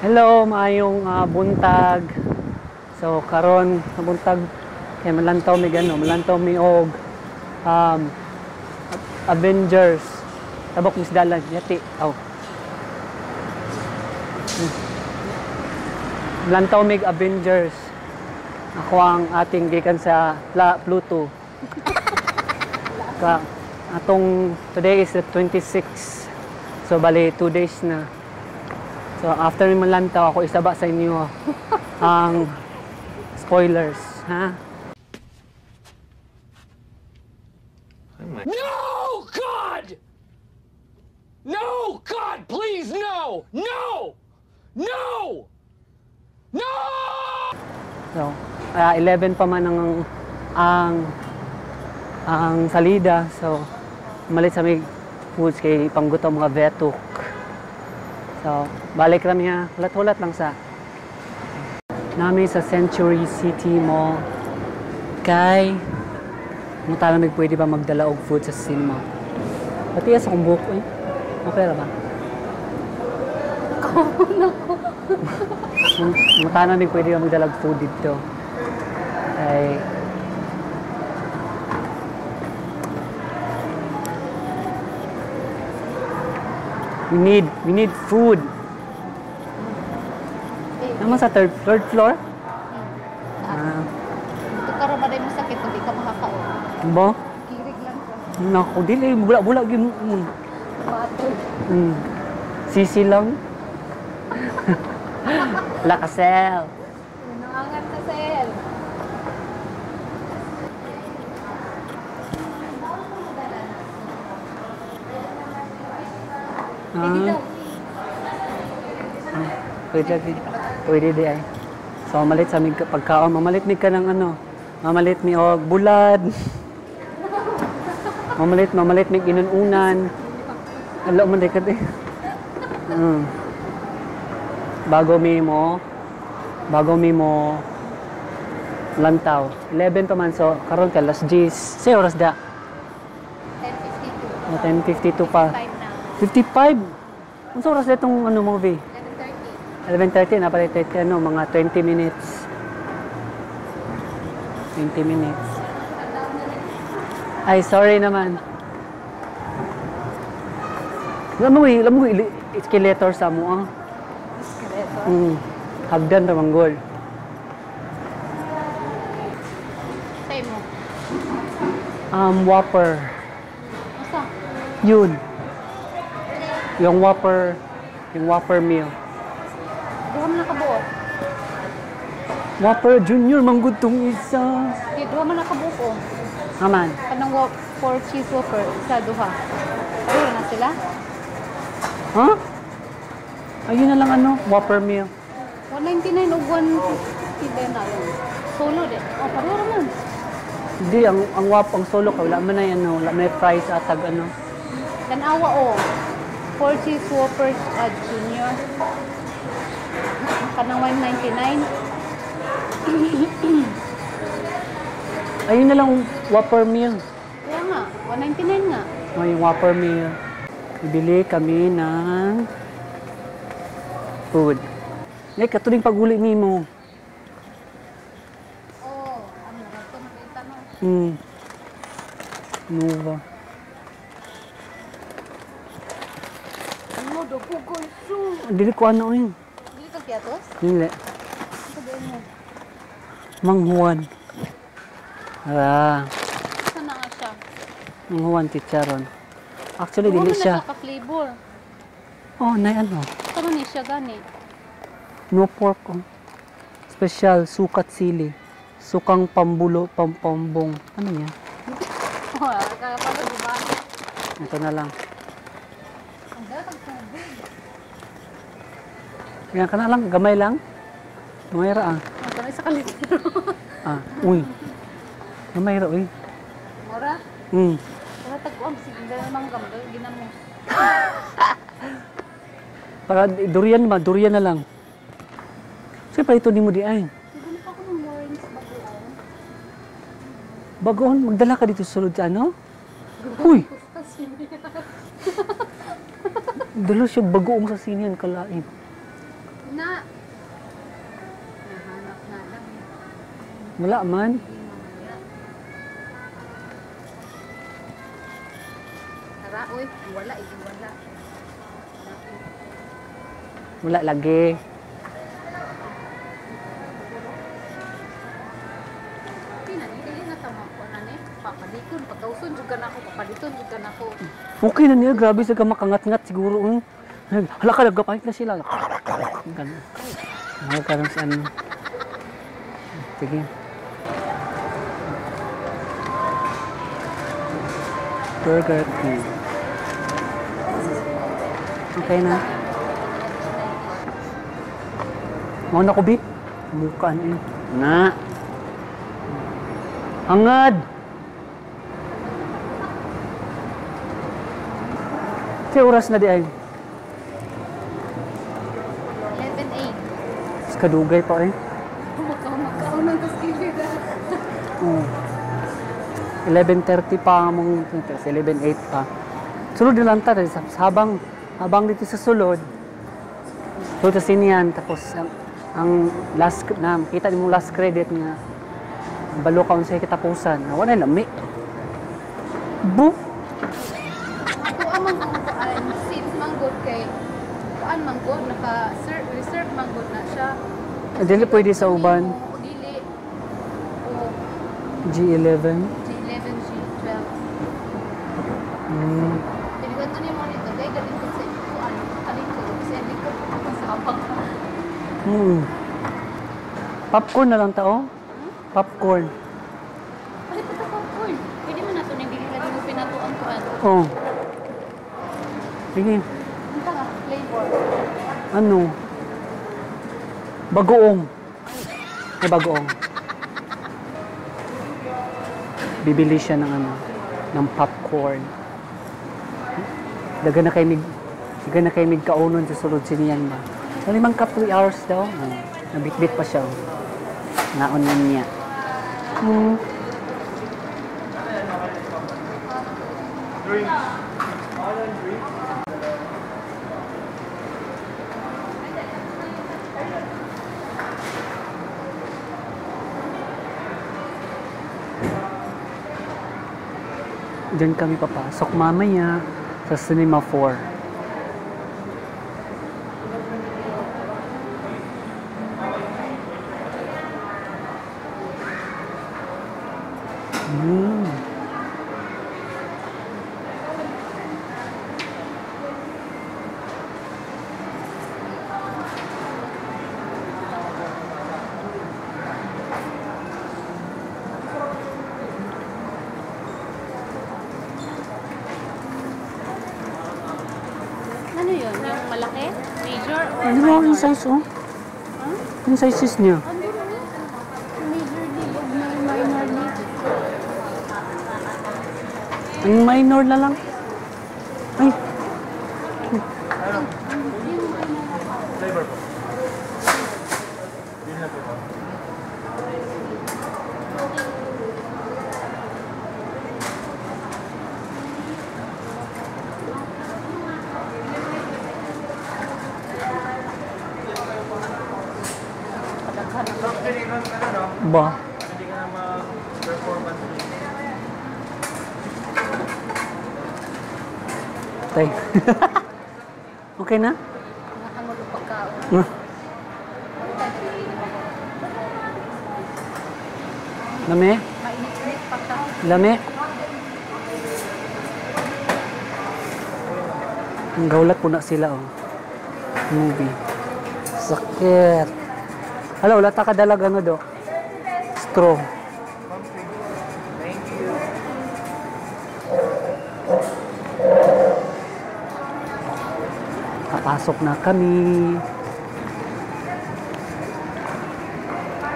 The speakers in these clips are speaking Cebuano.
Hello, maayong buntag. So karon sa buntag kay malantaw mi gano, malantaw mi og Avengers. Tabok misdalan yati. Aw. Malantaw mig Avengers. Ako ang ating gikan sa Pluto. Ka atong today is the 26. So bali 2 days na. So after mi malantaw, ako isaba sa inyo ang spoilers, ha? No, God! No, God, please, no! No! No! No! So, 11 pa man ang salida. So, malit sa may foods kay panggutom mga vetuk. So, balik rami ha. Hulat-hulat lang sa nami sa Century City Mall. Kay mutala mig pwede ba magdala og food sa cinema. Pati sa akong buhok eh. Okay ra ba? Mutala mig pwede ba magdala og food dito. Kay we need food. Naman sa third floor? Ah. Ito ka ra ba mo sakit hindi ka makakaon? Ba? Kirig lang ko. Nako, dili bula-bula gyud. Matod. Sisi lang. Lakasel. Nangangat sa sel. Pwede daw. Pwede di. Pwede di ay. So mamalit sa mig pagkaon, mamalit mi ka ng ano, mamalit mi og bulad. Mamalit mi inununan. Alo man di ka di. Bago mi mo lantaw. 11 pa man, so karon ka alas 10. Say oras da? 10:52. Oh, 10:52 pa. 55 na. 55? Unsa oras itong ano movie? 11:30. 11:30 na pala 30, ano, mga 20 minutes. 20 minutes. Ay, sorry naman. Alam mo, escalator sa mo, ah. Escalator? Hagdan ra manggol. Say mo. Whopper. Asa? Yun. Yung Whopper meal. Duha man nakabuok. Whopper Junior, manggod tong isa. Di, duha man nakabuok, oh. Aman. Kanang 4 cheese Whopper, isa, duha. Duha na sila? Huh? Ayun na lang ano, Whopper meal. 199 og 150 din na yun. Solo din. Oh, pareho raman. Hindi, ang Whopper, ang solo ka, wala man na ano, wala man na fries atag ano. Tanawa, oh. 4 cheese Whopper Junior. Kanang 199. Ayun na lang, Whopper meal. Kaya nga, 199 nga. Oh, yung Whopper meal. Bibili kami ng food. Ngay, katuling pag-uli ni mo. Oh, ano na ito, nakita no. Nova. Ano, dopo ko isu. Dili ko ano yun. Dili ka kiyatos? Dili. Sabihin mo. Mang Juan. Ara. Saan na nga siya? Mang Juan chicharon. Actually, dili Wala siya. na siya ka-flavor. Oh, nay ano. Saan ni siya gani? No pork. Oh. Special sukat sili. Sukang pambulo, pampambong. Ano niya? Oh, kaya pala, diba? Ito na lang. Ang dala tubig. Yan ka na lang, gamay lang. Gamay ra ah. Ang dala sa kalitero. Ah, uy. Gamay ra uy. Mura? Mura tag-uam, sige na manggam, ginamo. Para durian ba, durian na lang. Sige pa ito ni mo di ay. Siguro pa ako ng Lawrence bagoong. Bagoon, magdala ka dito sa sulod sa ano? Uy! Dala siya bagoong sa sinian kalain. Na. Nahanap na lang. Wala man. Tara, oy. Wala, eh. Wala. Wala lagi. Dili na tama ko na ni. Papalikon, pagkauson jud ka na ako, papaliton jud ka na ako. Okay na niya, grabe sa makangat-ngat siguro. Hala ka, nagkapahit na sila. Ganun. Karon sa ano. Sige. Burger King. Okay na. Mau na ko, Bi. Mukaan eh. Na. Hangad! Kaya oras na di ay. 11:08. Kadugay pa eh. Makaw ng tas gilid. Oo. 11:30 pa mong 11:08 pa. Sulod na lang ta habang habang dito sa sulod. Sulod sa sinian tapos ang last na kita nimo last credit nga balo ka unsay katapusan. Wala na lami. Bu. Ako ang kuan seats manggod kay kuan manggod naka reserve manggod na siya. Dili pwede sa uban. O dili. O G11. G11, G12. Dili ko ni mo nito kay galing ko sa kuan kalikod sa likod ko sa habang. Popcorn na lang tao. Popcorn. Palit pa popcorn. Pwede mo na to ning dili lagi mo pinato ang kuan. Oh. Sige. Unsa nga flavor? Ano? Bagoong. May bagoong. Bibili siya ng ano, ng popcorn. Daga na kay mig daga na kay mig kaunon sa sulod siniyan ba. So, limang ka 3 hours daw. Oh, nabitbit pa siya. Oh. Naon na niya. Diyan kami papasok mamaya sa Cinema 4. Ano yun? Yung malaki? Major or Ano ba yung size, oh? Yung sizes niya? Ano yun? Major league o minor league? Ang minor na lang. Ay, Flavor po. Yun lang po. Soft drink ano, no? Ba? Hindi ka na ma-performance. Tay. Okay na? Nakangulog pagkaon. Lami? Mainit-init pagkaon. Lami? Ang gaulat po na sila, oh. Movie. Sakit. Hala, wala ta kadalag ano do. Straw. Thank you. Papasok na kami.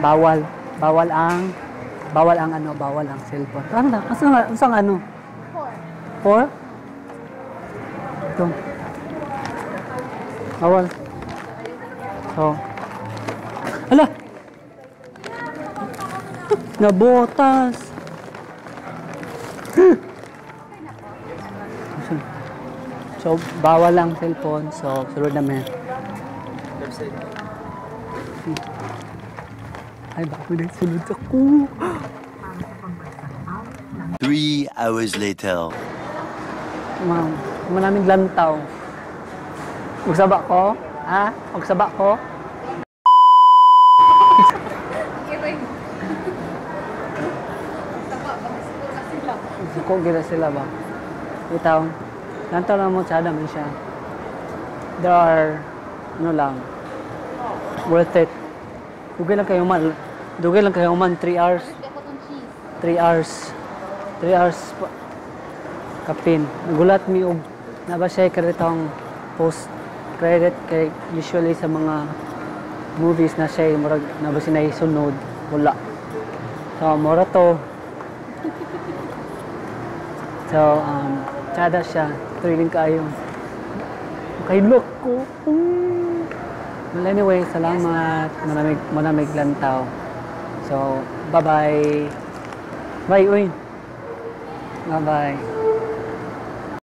Bawal. Bawal ang ano, bawal ang cellphone. Ano na? Asa nga, usang ano? Four. 4? Ito. Bawal. So. Ala! Nabotas! So, bawal ang cellphone. So, sunod namin. Left side. Ay, baka na sulod ako. 3 hours later. Ma'am, maraming lantaw. Magsaba ko? Ha? Magsaba ko? Iring. Saba, baka siguro na sila. Suko gila sila ba? Itaw, lantaw lang mo tsada man siya. There are, ano lang, worth it. Dugay lang kayo man, dugay lang kayo man, 3 hours. Hindi ako tong cheese. 3 hours. 3 hours pa. Kapin. Nagulat mi og na ba siya karitong post credit kay usually sa mga movies na siya murag na ba siya sunod, wala. So mura to. So tsada siya, thrilling kaayo. Makahilok ko. Well, anyway, salamat. Maraming maraming lantaw. So, bye-bye. Bye, uy. Bye-bye.